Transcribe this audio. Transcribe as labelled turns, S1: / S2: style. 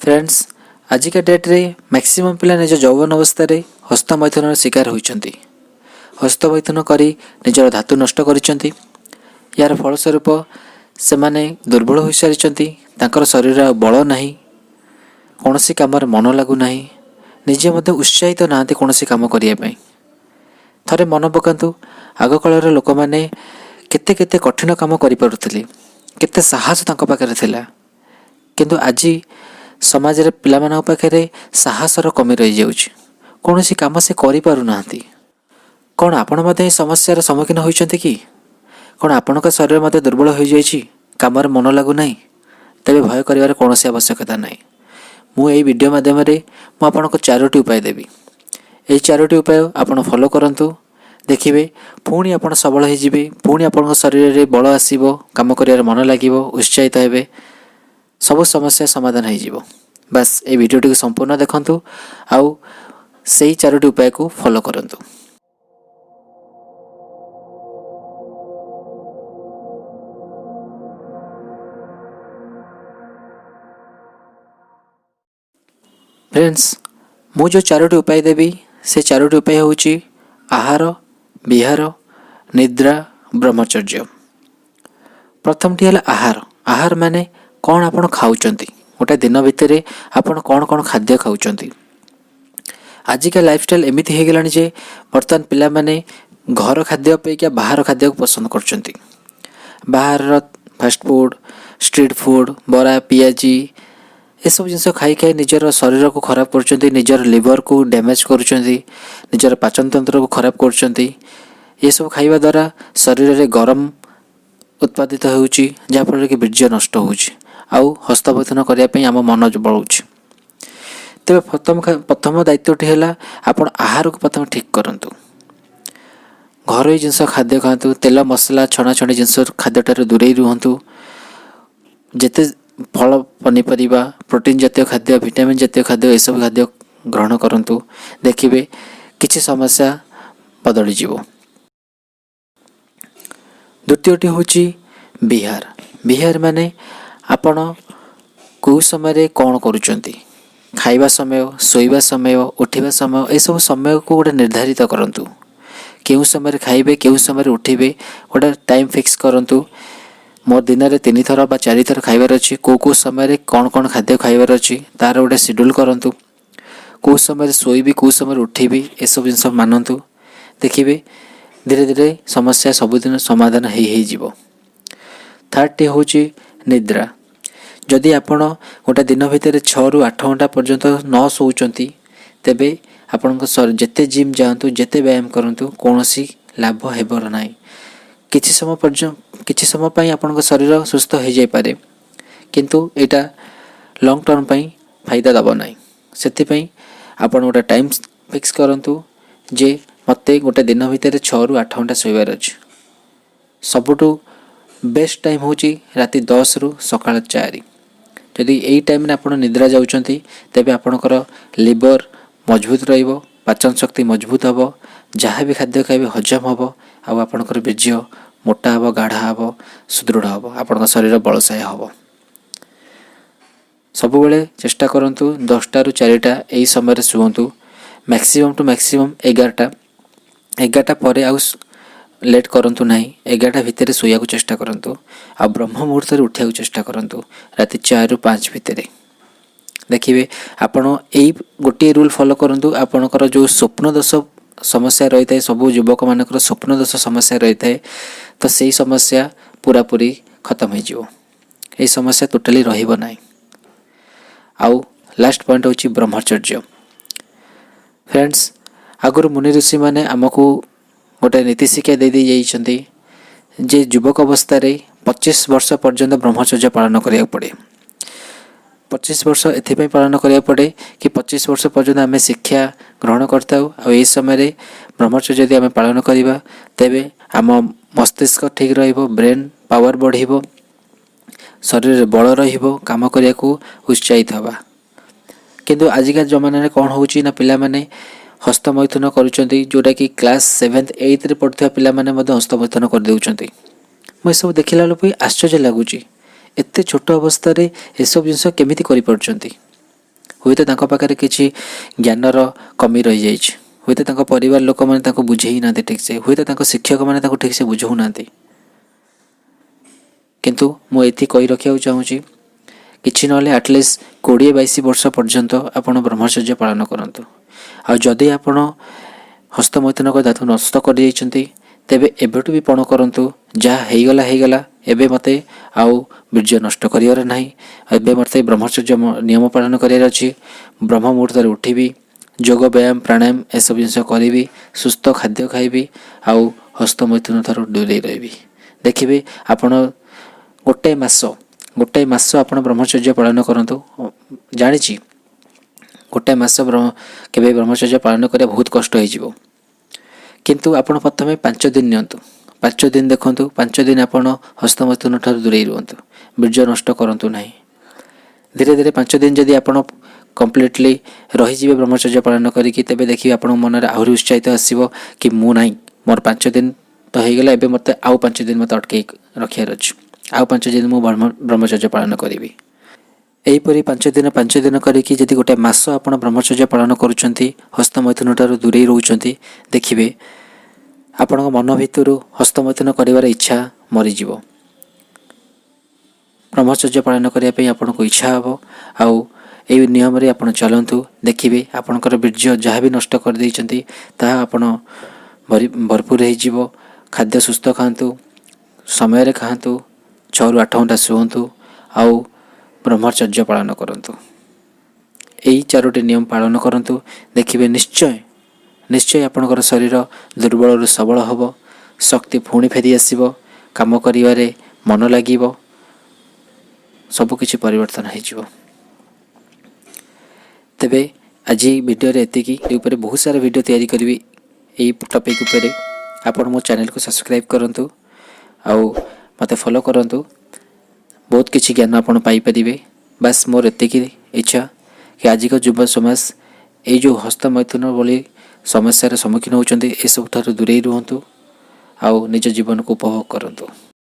S1: Friends, ଆଜିକା ଡେଟ୍ରେ maximum ପିଲା ନିଜ ଯୌବନ ଅବସ୍ଥାରେ ହସ୍ତମୈଥୁନର ଶିକାର ହୋଇଛନ୍ତି। ହସ୍ତମୈଥୁନ କରି ନିଜର ଧାତୁ ନଷ୍ଟ କରିଛନ୍ତି। ଏହାର ଫଳସ୍ୱରୂପ ସେମାନେ ଦୁର୍ବଳ ହୋଇସାରିଛନ୍ତି। ତାଙ୍କର ଶରୀରରେ ଆଉ ବଳ ନାହିଁ, କୌଣସି କାମରେ ମନ ଲାଗୁନାହିଁ, ନିଜେ ମଧ୍ୟ ଉତ୍ସାହିତ ନାହାନ୍ତି କୌଣସି କାମ କରିବା ପାଇଁ। ଥରେ ମନ ପକାନ୍ତୁ, ଆଗକାଳର ଲୋକମାନେ କେତେ କେତେ କଠିନ କାମ କରିପାରୁଥିଲେ, କେତେ ସାହସ ତାଙ୍କ ପାଖରେ ଥିଲା। କିନ୍ତୁ ଆଜି ସମାଜରେ ପିଲାମାନଙ୍କ ପାଖରେ ସାହସର କମି ରହିଯାଉଛି, କୌଣସି କାମ ସେ କରିପାରୁନାହାନ୍ତି। କ'ଣ ଆପଣ ମଧ୍ୟ ଏହି ସମସ୍ୟାର ସମ୍ମୁଖୀନ ହୋଇଛନ୍ତି କି? କ'ଣ ଆପଣଙ୍କ ଶରୀର ମଧ୍ୟ ଦୁର୍ବଳ ହୋଇଯାଇଛି, କାମରେ ମନ ଲାଗୁନାହିଁ? ତେବେ ଭୟ କରିବାର କୌଣସି ଆବଶ୍ୟକତା ନାହିଁ। ମୁଁ ଏହି ଭିଡ଼ିଓ ମାଧ୍ୟମରେ ମୁଁ ଆପଣଙ୍କୁ ଚାରୋଟି ଉପାୟ ଦେବି। ଏହି ଚାରୋଟି ଉପାୟ ଆପଣ ଫଲୋ କରନ୍ତୁ, ଦେଖିବେ ପୁଣି ଆପଣ ସବଳ ହୋଇଯିବେ, ପୁଣି ଆପଣଙ୍କ ଶରୀରରେ ବଳ ଆସିବ, କାମ କରିବାର ମନ ଲାଗିବ, ଉତ୍ସାହିତ ହେବେ, ସବୁ ସମସ୍ୟା ସମାଧାନ ହୋଇଯିବ। ବାସ୍, ଏହି ଭିଡ଼ିଓଟିକୁ ସମ୍ପୂର୍ଣ୍ଣ ଦେଖନ୍ତୁ ଆଉ ସେଇ ଚାରୋଟି ଉପାୟକୁ ଫଲୋ କରନ୍ତୁ। ଫ୍ରେଣ୍ଡସ୍, ମୁଁ ଯେଉଁ ଚାରୋଟି ଉପାୟ ଦେବି, ସେ ଚାରୋଟି ଉପାୟ ହେଉଛି ଆହାର, ବିହାର, ନିଦ୍ରା, ବ୍ରହ୍ମଚର୍ଯ୍ୟ। ପ୍ରଥମଟି ହେଲା ଆହାର। ଆହାର ମାନେ କ'ଣ ଆପଣ ଖାଉଛନ୍ତି, ଗୋଟେ ଦିନ ଭିତରେ ଆପଣ କ'ଣ କ'ଣ ଖାଦ୍ୟ ଖାଉଛନ୍ତି। ଆଜିକା ଲାଇଫଷ୍ଟାଇଲ୍ ଏମିତି ହେଇଗଲାଣି ଯେ ବର୍ତ୍ତମାନ ପିଲାମାନେ ଘର ଖାଦ୍ୟ ଅପେକ୍ଷା ବାହାର ଖାଦ୍ୟକୁ ପସନ୍ଦ କରୁଛନ୍ତି। ବାହାରର ଫାଷ୍ଟଫୁଡ଼୍, ଷ୍ଟ୍ରିଟ୍ ଫୁଡ଼୍, ବରା, ପିଆଜି ଏସବୁ ଜିନିଷ ଖାଇ ଖାଇ ନିଜର ଶରୀରକୁ ଖରାପ କରୁଛନ୍ତି, ନିଜର ଲିଭରକୁ ଡ୍ୟାମେଜ୍ କରୁଛନ୍ତି, ନିଜର ପାଚନତନ୍ତ୍ରକୁ ଖରାପ କରୁଛନ୍ତି। ଏସବୁ ଖାଇବା ଦ୍ୱାରା ଶରୀରରେ ଗରମ ଉତ୍ପାଦିତ ହେଉଛି, ଯାହାଫଳରେ କି ବୀର୍ଯ୍ୟ ନଷ୍ଟ ହେଉଛି ଆଉ ହସ୍ତମୈଥୁନ କରିବା ପାଇଁ ଆମ ମନ ବଳୁଛି। ତେବେ ପ୍ରଥମ ଦାୟିତ୍ୱଟି ହେଲା ଆପଣ ଆହାରକୁ ପ୍ରଥମେ ଠିକ୍ କରନ୍ତୁ। ଘରୋଇ ଜିନିଷ ଖାଦ୍ୟ ଖାଆନ୍ତୁ, ତେଲ ମସଲା ଛଣାଛଣି ଜିନିଷ ଖାଦ୍ୟଠାରୁ ଦୂରେଇ ରୁହନ୍ତୁ। ଯେତେ ଫଳ, ପନିପରିବା, ପ୍ରୋଟିନ୍ ଜାତୀୟ ଖାଦ୍ୟ, ଭିଟାମିନ୍ ଜାତୀୟ ଖାଦ୍ୟ, ଏସବୁ ଖାଦ୍ୟ ଗ୍ରହଣ କରନ୍ତୁ, ଦେଖିବେ କିଛି ସମସ୍ୟା ବଦଳିଯିବ। ଦ୍ୱିତୀୟଟି ହେଉଛି ବିହାର। ବିହାର ମାନେ ଆପଣ କେଉଁ ସମୟରେ କ'ଣ କରୁଛନ୍ତି, ଖାଇବା ସମୟ, ଶୋଇବା ସମୟ, ଉଠିବା ସମୟ, ଏସବୁ ସମୟକୁ ଗୋଟେ ନିର୍ଦ୍ଧାରିତ କରନ୍ତୁ। କେଉଁ ସମୟରେ ଖାଇବେ, କେଉଁ ସମୟରେ ଉଠିବେ, ଗୋଟେ ଟାଇମ୍ ଫିକ୍ସ କରନ୍ତୁ। ମୋ ଦିନରେ 3 ଥର ବା 4 ଥର ଖାଇବାର ଅଛି, କେଉଁ କେଉଁ ସମୟରେ କ'ଣ କ'ଣ ଖାଦ୍ୟ ଖାଇବାର ଅଛି, ତା'ର ଗୋଟେ ସିଡ୍ୟୁଲ୍ କରନ୍ତୁ। କେଉଁ ସମୟରେ ଶୋଇବି, କେଉଁ ସମୟରେ ଉଠିବି, ଏସବୁ ଜିନିଷ ମାନନ୍ତୁ, ଦେଖିବେ ଧୀରେ ଧୀରେ ସମସ୍ୟା ସବୁଦିନ ସମାଧାନ ହେଇ ହେଇଯିବ। ଥାର୍ଡ଼ଟି ହେଉଛି ନିଦ୍ରା। ଯଦି ଆପଣ ଗୋଟେ ଦିନ ଭିତରେ 6ରୁ 8 ଘଣ୍ଟା ପର୍ଯ୍ୟନ୍ତ ନ ଶୋଉଛନ୍ତି, ତେବେ ଆପଣଙ୍କ ଯେତେ ଜିମ୍ ଯାଆନ୍ତୁ, ଯେତେ ବ୍ୟାୟାମ କରନ୍ତୁ, କୌଣସି ଲାଭ ହେବାର ନାହିଁ। କିଛି ସମୟ ପର୍ଯ୍ୟନ୍ତ, କିଛି ସମୟ ପାଇଁ ଆପଣଙ୍କ ଶରୀର ସୁସ୍ଥ ହୋଇଯାଇପାରେ, କିନ୍ତୁ ଏଇଟା ଲଙ୍ଗ୍ ଟର୍ମ ପାଇଁ ଫାଇଦା ଦେବ ନାହିଁ। ସେଥିପାଇଁ ଆପଣ ଗୋଟେ ଟାଇମ୍ ଫିକ୍ସ କରନ୍ତୁ ଯେ ମୋତେ ଗୋଟେ ଦିନ ଭିତରେ 6ରୁ 8 ଘଣ୍ଟା ଶୋଇବାର ଅଛି। ସବୁଠୁ ବେଷ୍ଟ ଟାଇମ୍ ହେଉଛି ରାତି 10ରୁ ସକାଳ 4। ଯଦି ଏଇ ଟାଇମ୍ରେ ଆପଣ ନିଦ୍ରା ଯାଉଛନ୍ତି, ତେବେ ଆପଣଙ୍କର ଲିଭର ମଜବୁତ ରହିବ, ପାଚନ ଶକ୍ତି ମଜବୁତ ହେବ, ଯାହା ବି ଖାଦ୍ୟ ଖାଇବେ ହଜମ ହେବ ଆଉ ଆପଣଙ୍କର ବୀର୍ଯ୍ୟ ମୋଟା ହେବ, ଗାଢ଼ା ହେବ, ସୁଦୃଢ଼ ହେବ, ଆପଣଙ୍କ ଶରୀର ବଳଶାୟ ହେବ। ସବୁବେଳେ ଚେଷ୍ଟା କରନ୍ତୁ 10ଟାରୁ 4ଟା ଏଇ ସମୟରେ ଶୁଅନ୍ତୁ, ମ୍ୟାକ୍ସିମମ୍ ଟୁ ମ୍ୟାକ୍ସିମମ୍ 11ଟା। 11ଟା ପରେ ଆଉ ଲେଟ୍ କରନ୍ତୁ ନାହିଁ। 11ଟା ଭିତରେ ଶୋଇବାକୁ ଚେଷ୍ଟା କରନ୍ତୁ ଆଉ ବ୍ରହ୍ମ ମୁହୂର୍ତ୍ତରେ ଉଠିବାକୁ ଚେଷ୍ଟା କରନ୍ତୁ ରାତି 4ରୁ 5 ଭିତରେ। ଦେଖିବେ, ଆପଣ ଏଇ ଗୋଟିଏ ରୁଲ୍ ଫଲୋ କରନ୍ତୁ, ଆପଣଙ୍କର ଯେଉଁ ସ୍ୱପ୍ନ ଦୋଷ ସମସ୍ୟା ରହିଥାଏ, ସବୁ ଯୁବକମାନଙ୍କର ସ୍ୱପ୍ନ ଦୋଷ ସମସ୍ୟା ରହିଥାଏ, ତ ସେଇ ସମସ୍ୟା ପୁରାପୁରି ଖତମ ହେଇଯିବ। ଏହି ସମସ୍ୟା ଟୋଟାଲି ରହିବ ନାହିଁ। ଆଉ ଲାଷ୍ଟ ପଏଣ୍ଟ ହେଉଛି ବ୍ରହ୍ମଚର୍ଯ୍ୟ। ଫ୍ରେଣ୍ଡସ୍, ଆଗରୁ ମୁନି ଋଷିମାନେ ଆମକୁ ଗୋଟେ ନୀତି ଶିକ୍ଷା ଦେଇ ଦେଇ ଯାଇଛନ୍ତି ଯେ ଯୁବକ ଅବସ୍ଥାରେ 25 ବର୍ଷ ପର୍ଯ୍ୟନ୍ତ ବ୍ରହ୍ମଚର୍ଯ୍ୟ ପାଳନ କରିବାକୁ ପଡ଼େ। 25 ବର୍ଷ ଏଥିପାଇଁ ପାଳନ କରିବାକୁ ପଡ଼େ କି 25 ବର୍ଷ ପର୍ଯ୍ୟନ୍ତ ଆମେ ଶିକ୍ଷା ଗ୍ରହଣ କରିଥାଉ। ଆଉ ଏହି ସମୟରେ ବ୍ରହ୍ମଚର୍ଯ୍ୟ ଯଦି ଆମେ ପାଳନ କରିବା, ତେବେ ଆମ ମସ୍ତିଷ୍କ ଠିକ୍ ରହିବ, ବ୍ରେନ୍ ପାୱାର ବଢ଼ିବ, ଶରୀରରେ ବଳ ରହିବ, କାମ କରିବାକୁ ଉତ୍ସାହିତ ହେବା। କିନ୍ତୁ ଆଜିକା ଜମାନାରେ କ'ଣ ହେଉଛି ନା ପିଲାମାନେ ହସ୍ତମୈଥୁନ କରୁଛନ୍ତି, ଯେଉଁଟାକି କ୍ଲାସ୍ ସେଭେନ୍ଥ ଏଇଥରେ ପଢ଼ୁଥିବା ପିଲାମାନେ ମଧ୍ୟ ହସ୍ତମୈଥୁନ କରିଦେଉଛନ୍ତି। ମୁଁ ଏସବୁ ଦେଖିଲା ବେଳକୁ ବି ଆଶ୍ଚର୍ଯ୍ୟ ଲାଗୁଛି, ଏତେ ଛୋଟ ଅବସ୍ଥାରେ ଏସବୁ ଜିନିଷ କେମିତି କରିପାରୁଛନ୍ତି। ହୁଏତ ତାଙ୍କ ପାଖରେ କିଛି ଜ୍ଞାନର କମି ରହିଯାଇଛି, ହୁଏତ ତାଙ୍କ ପରିବାର ଲୋକମାନେ ତାଙ୍କୁ ବୁଝେଇ ନାହାନ୍ତି ଠିକ୍ସେ, ହୁଏତ ତାଙ୍କ ଶିକ୍ଷକମାନେ ତାଙ୍କୁ ଠିକ୍ସେ ବୁଝାଉନାହାନ୍ତି। କିନ୍ତୁ ମୁଁ ଏଠି କହି ରଖିବାକୁ ଚାହୁଁଛି, କିଛି ନହେଲେ ଆଟଲିଷ୍ଟ 20-22 ବର୍ଷ ପର୍ଯ୍ୟନ୍ତ ଆପଣ ବ୍ରହ୍ମଚର୍ଯ୍ୟ ପାଳନ କରନ୍ତୁ। ଆଉ ଯଦି ଆପଣ ହସ୍ତମୈଥୁନ କରି ଧାତୁ ନଷ୍ଟ କରିଯାଇଛନ୍ତି, ତେବେ ଏବେଠୁ ବି ପଣ କରନ୍ତୁ, ଯାହା ହେଇଗଲା ହେଇଗଲା, ଏବେ ମୋତେ ଆଉ ବୀର୍ଯ୍ୟ ନଷ୍ଟ କରିବାର ନାହିଁ। ଏବେ ମୋତେ ବ୍ରହ୍ମଚର୍ଯ୍ୟ ନିୟମ ପାଳନ କରିବାର ଅଛି। ବ୍ରହ୍ମ ମୁହୂର୍ତ୍ତରେ ଉଠିବି, ଯୋଗ, ବ୍ୟାୟାମ, ପ୍ରାଣାୟାମ ଏସବୁ ଜିନିଷ କରିବି, ସୁସ୍ଥ ଖାଦ୍ୟ ଖାଇବି ଆଉ ହସ୍ତମୈଥୁନ ଠାରୁ ଦୂରେଇ ରହିବି। ଦେଖିବେ, ଆପଣ ଗୋଟେ ମାସ ଆପଣ ବ୍ରହ୍ମଚର୍ଯ୍ୟ ପାଳନ କରନ୍ତୁ। ଜାଣିଛି, ଗୋଟେ ମାସ କେବେ ବ୍ରହ୍ମଚର୍ଯ୍ୟ ପାଳନ କରିବା ବହୁତ କଷ୍ଟ ହେଇଯିବ। କିନ୍ତୁ ଆପଣ ପ୍ରଥମେ 5 ଦିନ ନିଅନ୍ତୁ। 5 ଦିନ ଦେଖନ୍ତୁ। 5 ଦିନ ଆପଣ ହସ୍ତମୈଥୁନ ଠାରୁ ଦୂରେଇ ରୁହନ୍ତୁ, ବୀର୍ଯ୍ୟ ନଷ୍ଟ କରନ୍ତୁ ନାହିଁ। ଧୀରେ ଧୀରେ 5 ଦିନ ଯଦି ଆପଣ କମ୍ପ୍ଲିଟଲି ରହିଯିବେ ବ୍ରହ୍ମଚର୍ଯ୍ୟ ପାଳନ କରିକି, ତେବେ ଦେଖିବେ ଆପଣଙ୍କ ମନରେ ଆହୁରି ଉତ୍ସାହିତ ଆସିବ କି ମୁଁ ନାହିଁ, ମୋର 5 ଦିନ ତ ହେଇଗଲା, ଏବେ ମୋତେ ଆଉ 5 ଦିନ ମୋତେ ଅଟକେଇ ରଖିବାର ଅଛି, ଆଉ 5 ଦିନ ମୁଁ ବ୍ରହ୍ମଚର୍ଯ୍ୟ ପାଳନ କରିବି। ଏହିପରି 5 ଦିନ, 5 ଦିନ କରିକି ଯଦି ଗୋଟେ ମାସ ଆପଣ ବ୍ରହ୍ମଚର୍ଯ୍ୟ ପାଳନ କରୁଛନ୍ତି, ହସ୍ତମୈଥୁନ ଠାରୁ ଦୂରେଇ ରହୁଛନ୍ତି, ଦେଖିବେ ଆପଣଙ୍କ ମନ ଭିତରୁ ହସ୍ତମୈଥୁନ କରିବାର ଇଚ୍ଛା ମରିଯିବ। ବ୍ରହ୍ମଚର୍ଯ୍ୟ ପାଳନ କରିବା ପାଇଁ ଆପଣଙ୍କୁ ଇଚ୍ଛା ହେବ। ଆଉ ଏଇ ନିୟମରେ ଆପଣ ଚାଲନ୍ତୁ, ଦେଖିବେ ଆପଣଙ୍କର ବୀର୍ଯ୍ୟ ଯାହା ବି ନଷ୍ଟ କରିଦେଇଛନ୍ତି, ତାହା ଆପଣ ଭରପୁର ହେଇଯିବ। ଖାଦ୍ୟ ସୁସ୍ଥ ଖାଆନ୍ତୁ, ସମୟରେ ଖାଆନ୍ତୁ, 6ରୁ 8 ଘଣ୍ଟା ଶୁଅନ୍ତୁ ଆଉ ବ୍ରହ୍ମଚର୍ଯ୍ୟ ପାଳନ କରନ୍ତୁ। ଏଇ ଚାରୋଟି ନିୟମ ପାଳନ କରନ୍ତୁ, ଦେଖିବେ ନିଶ୍ଚୟ ନିଶ୍ଚୟ ଆପଣଙ୍କର ଶରୀର ଦୁର୍ବଳରୁ ସବଳ ହେବ, ଶକ୍ତି ପୁଣି ଫେରି ଆସିବ, କାମ କରିବାରେ ମନ ଲାଗିବ, ସବୁକିଛି ପରିବର୍ତ୍ତନ ହେଇଯିବ। ତେବେ ଆଜି ଭିଡ଼ିଓରେ ଏତିକି। ଏ ଉପରେ ବହୁତ ସାରା ଭିଡ଼ିଓ ତିଆରି କରିବି ଏଇ ଟପିକ୍ ଉପରେ। ଆପଣ ମୋ ଚ୍ୟାନେଲକୁ ସବସ୍କ୍ରାଇବ୍ କରନ୍ତୁ ଆଉ ମୋତେ ଫଲୋ କରନ୍ତୁ। ବହୁତ କିଛି ଜ୍ଞାନ ଆପଣ ପାଇପାରିବେ। ବାସ୍, ମୋର ଏତିକି ଇଚ୍ଛା କି ଆଜିକା ଯୁବ ସମାଜ ଏଇ ଯେଉଁ ହସ୍ତମୈଥୁନ ଭଳି ସମସ୍ୟାର ସମ୍ମୁଖୀନ ହେଉଛନ୍ତି, ଏସବୁ ଠାରୁ ଦୂରେଇ ରୁହନ୍ତୁ ଆଉ ନିଜ ଜୀବନକୁ ଉପଭୋଗ କରନ୍ତୁ।